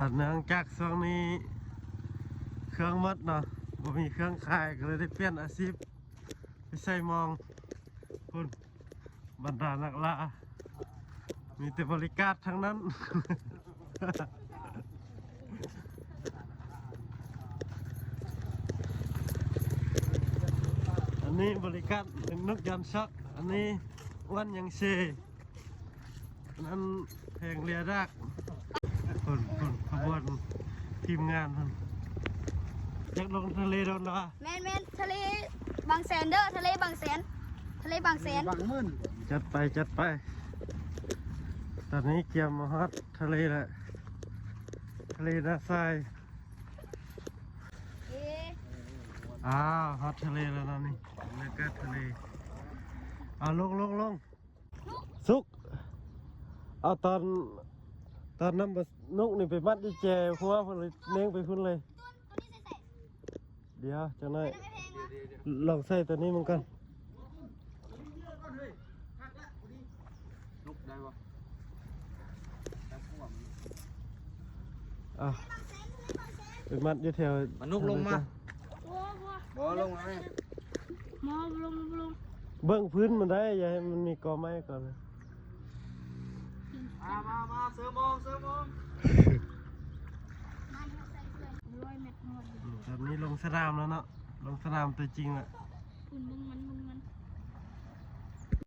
ເນື່ອງຈາກຊ່ວງນີ້ເຄື່ອງໝົດເນາະ ບໍ່ມີເຄື່ອງຂາຍ ກໍເລີຍໄດ້ປ່ຽນອາຊີບໄປໃສ່ມອງ. ພຸ້ນ ບັນດານັກລ່າ ມີແຕ່ບໍລິກາດທັງນັ້ນ. ອັນນີ້ບໍລິກາດເປັນນົກຢອນຊັອກ ອັນນີ້ອ້ວນຍັງເຊ ອັນນັ້ນແພງເລຍດາກ. ພຸ້ນ ພຸ້ນ ຂະບວນທີມງານພຸ້ນ ຢາກລົງທະເລໂດນດາ. ແມ່ນໆ ທະເລບາງແສນເດີ ທະເລບາງແສນ ທະເລບາງແສນ. ບາງໝື່ນ. ຈັດໄປ ຈັດໄປ. ຕອນນີ້ກຽມມາຮອດທະເລແລ້ວ ທະເລນາຊາຍ. ເອີ ອ້າວ ຮອດທະເລແລ້ວເນາະນີ້ ບັນຍາກາດທະເລ. ເອົາ ລົງ ລົງ ລົງ. ສຸກ ເອົາຕອນ ຕອນນຳນົກນີ້ໄປມັດຢູ່ແຈຫົວພຸ້ນເລີຍ ເນັ່ງໄປພຸ້ນເລີຍ. ດຽວຈັກໜ້ອຍ ລອງໃສ່ຕົວນີ້ມັນກ່ອນ. ລຸກໄດ້ບໍ່? ອ່ະ ໄປມັດຢູ່ແຖວ ມານຸກລົງມາ. ບໍ່ລົງແລ້ວ ບໍ່ລົງ ບໍ່ລົງ. ເບິ່ງພື້ນມັນໄດ້ ຢ່າໃຫ້ມັນມີກໍໄມ້ກ່ອນ. ມາ ມາ ມາ ເສີມອອກ ເສີມອອກ. ຕອນນີ້ລົງສະໜາມແລ້ວເນາະ ລົງສະໜາມຕົວຈິງລະ.